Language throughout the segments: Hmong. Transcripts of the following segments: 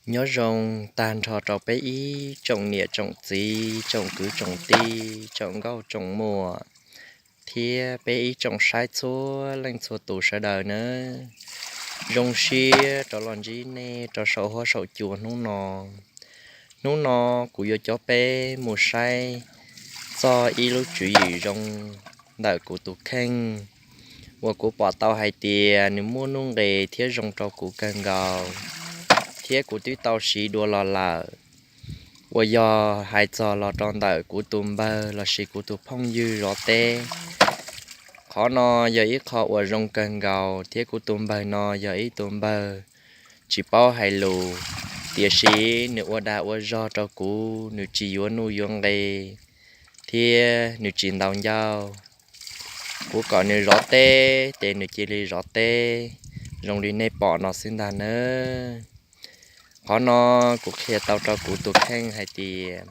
Nyob zoo tag nrho rau peb ib tsoom niam tsoom txiv, tsoom kwv tsoom tij, tsoom nkauj tsoom muam, thiab peb ib tsoom saib txhua leej txhua tus sawv daws nawb. Zoo siab rov los ntsib nej rau saum huab saum cua hnub no. Hnub no kuv yuav coj peb mus saib txog ib lub tswv yim zoo ntawm kuv tus kheej uas kuv pom tau hais tias nws muaj nuj nqis thiab zoo rau kuv kawg nkaus, thiab kuv twb tau siv dua los lawm, uas yog hais txog los rau ntawm kuv tus npawg lossis kuv tus phooj ywg zov teb. Qhov no yog ib qho uas zoo kawg nkaus thiab kuv tus npawg no yog ib tus npawg tsis paub hais lus, tiam sis nws ua dag ua zog rau kuv, nws tsis yuav nuj yuav nqi, thiab nws tsis ntaus ncauj. Kuv kom nws zov teb ces nws cia li zov teb zoo li nej pom no xwb ntag nawb. Qhov no kuv qhia tau rau kuv tus kheej hais tias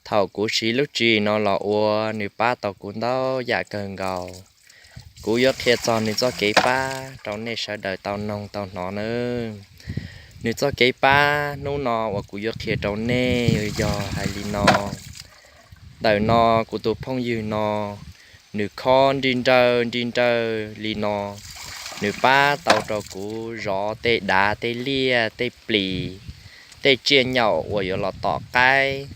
thaum kuv siv lub tswv yim no los ua nws pab tau kuv ntau yam kawg nkaus. Kuv yuav qhia txog nws txoj kev pab rau nej sawv daws tau noog tau hnov nawb. Nws txoj kev pab hnub no uas kuv yuav qhia rau nej yog hais li no. Ntawm no kuv tus phooj ywg no, nws khob nri nrawj nri nrawj li no, nws pab tau rau kuv zov tej dav tej liaj tej plis, tej tsiaj nyaum uas yuav los tom qaib.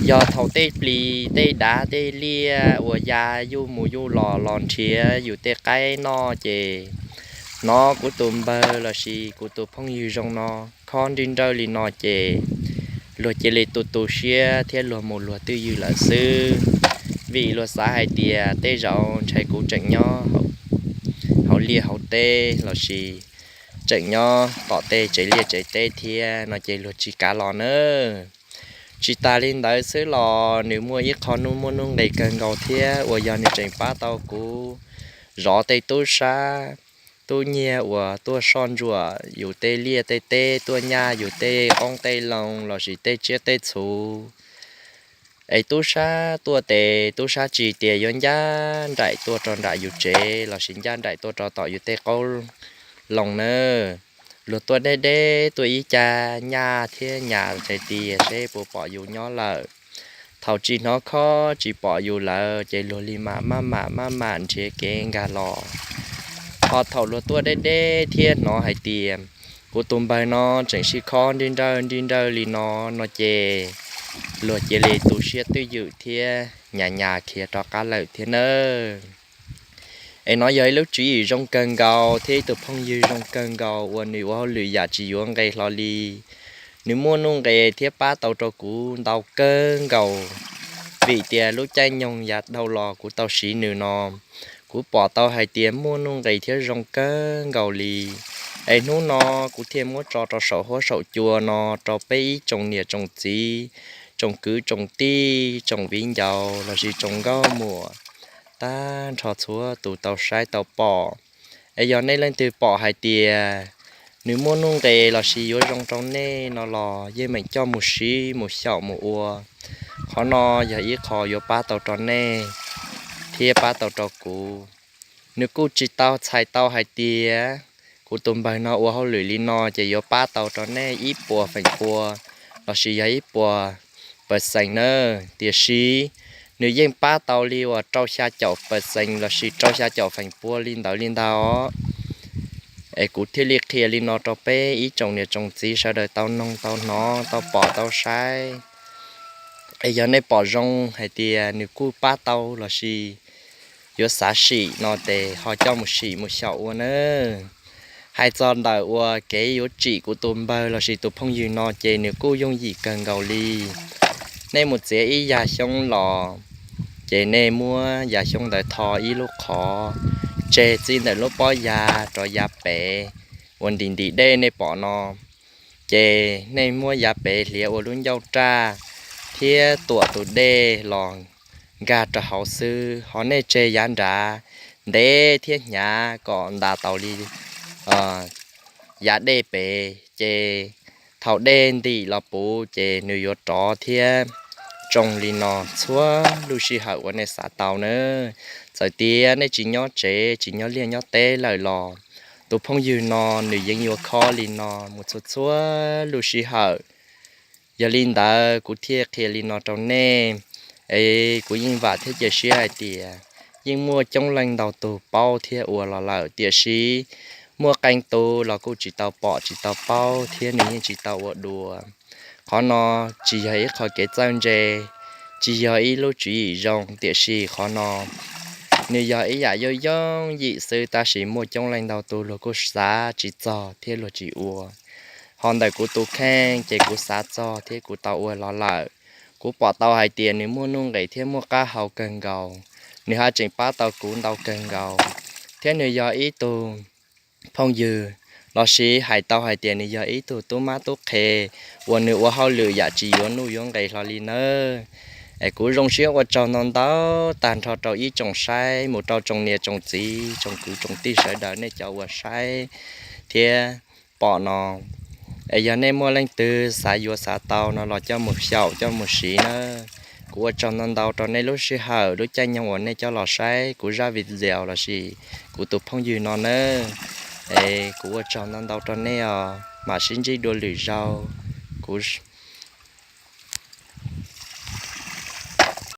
Yog thaum tej plis tej dav tej liaj uas ya yuj mus yuj los los nrhiav yus tej qaib noj ces hnov kuv tus npawg lossis kuv tus phooj ywg zoo no khob nri nrawj li no ces luag cia li tu tu siab thiab luag mus luag twj ywm lawm xwb. Vim luag xav hais tias tej zaum ntshai kuv tseem nyob hauv liaj hauv teb lossis tseem nyob tom tej tsev liaj tsev teb thiab no ces luag tsis kav los nawb. Tsis tas li ntawd xwb los nws muaj ib qho nuj muaj nuj nqis kawg nkaus thiab uas yog nws tseem pab tau kuv zov tej tub sab tub nyiag uas tuaj soj ntsuam yus tej liaj tej teb, tuaj nyaj yus tej qoob tej loo lossis tej tsiaj tej txhu. Es tub sab tuaj tes tub sab tsis tias yuav ncaj nraim tuaj rau nram yus tsev lossis ncaj nraim tuaj rau tom yus tej qoob loo nawb. Luag tuaj deb deb tuaj ib cag nyaj thiab nyas hais tias seb puas pom yus nyob lawm. Thaum tsis hnov khob tsis pom yus lawm ces luag li mam maj mam maj mam nrhiav kev nkag los. Ho thaum luag tuaj deb deb thiab hnov hais tias kuv tus npawg no tseem sib khob nri nrawj nri nrawj li no, no ces luag cia li tu siab twj ywm thiab nyas nyas khiav rov qab lawm thiab nawb. Es no yog ib lub tswv yim zoo kawg nkaus thiab ib tug phooj ywg zoo kawg nkaus uas nws ua hauj lwm yam tsis yuav nqe hlo li. Nws muaj nuj nqis thiab pab tau rau kuv ntau kawg nkaus. Vim tias lub caij nyoog yav dhau los kuv tau siv nws no, kuv pom tau hais tias muaj nuj nqis thiab zoo kawg nkaus li. Es hnub no kuv thiaj muab tso rau saum huab saum cua no rau peb ib tsoom niam tsoom txiv, tsoom kwv tsoom tij, tsoom viv ncaus lossis tsoom nkauj muam tag nrho txhua tus tau saib tau pom. Es yog nej leej twg pom hais tias nws muaj nuj nqis lossis yuav zoo rau nej no los yeej meem coj mus siv mus xyaum mus ua. Qhov no yog ib qho yuav pab tau rau nej thiab pab tau rau kuv. Nws kuj tsis tau txhais tau hais tias kuv tus npawg no ua hauj lwm li no ces yuav pab tau rau nej ib puas feem pua lossis yog ib puas pawv xees nawb, tiam sis nws yeej pab tau li uas rau xya caum pawv xees lossis rau xya caum feem pua li ntawd li ntag os. Es kuv thiaj li qhia li no rau peb ib tsoom niam tsoom txiv sawv daws tau noog tau hnov tau pom tau saib. Es yog nej pom zoo hais tias nws kuj pab tau lossis yuav xav sim no ces ho coj mus sim mus xyaum ua nawb. Hais txog ntawm uas kev yuav tsim kuv tus npawg lossis tus phooj ywg no ces nws kuj yooj yim kawg nkaus li. Nej mus txiav ib yag xyoob los, ces nej muab yag xyoob ntawd tho ib lub qhov, tseg txij ntawm lub pob yag rov yav pem uas ntim ntim dej nej pom no, ces nej muab yav pem hliav ua lub ncauj raj thiab tuam tus dej los nkag rau hauv xwb, ho nej tseg yav nrad ntev thiab hnyav kom ntas taus li yav dej pem, ces thaum dej ntim los puv ces nws yuav rov thiab tsoo li no txhua lub sij hawm uas nej xav tau nawb. Txawm tias nej tsis nyob tsev tsis nyob liaj nyob teb lawm los tus phooj ywg no nws yeej yuav khob li no mus txhua txhua lub sij hawm. Yog li ntawd kuv thiaj qhia li no rau nej, es kuv yeej vam thiab cia siab hais tias yeej muaj coob leej ntau tus paub thiab ua los lawm, tiam sis muaj qee tus los kuj tsis tau pom tsis tau paub thiab nws yeej tsis tau ua dua. Qhov no tsis yog ib qho kev txawj ntse, tsis yog ib lub tswv yim zoo, tiam sis qhov no nws yog ib yam yooj yooj yim xwb, tab sis muaj coob leej ntau tus luag kuj xav tsis txog thiab luag tsis ua. Ho ntawm kuv tus kheej ces kuv xav txog thiab kuv tau ua los lawm. Kuv pom tau hais tias nws muaj nuj nqis thiab muaj qab hau kawg nkaus, nws haj tseem pab tau kuv ntau kawg nkaus, thiab nws yog ib tug phooj ywg, lossis hais tau hais tias nws yog ib tug tub mab tub qhe uas nws ua hauj lwm yam tsis yuav nuj yuav nqis hlo li nawb. Es kuv zoo siab ua tsaug ntau ntau tag nrho rau ib tsoom saib, mus rau tsoom niam tsoom txiv tsoom kwv tsoom tij sawv daws nej cov uas saib thiab pom no. Es yog nej muaj leej twg xav yuav xav tau no los coj mus xyaum coj mus siv nawb. Kuv ua tsaug ntau ntau rau nej lub sij hawm lub caij nyoog uas nej coj los saib kuv zaj video lossis kuv tus phooj ywg no nawb. Es kuv ua tsaug ntau ntau rau nej os, mam sib ntsib dua lwm zaus. Kuv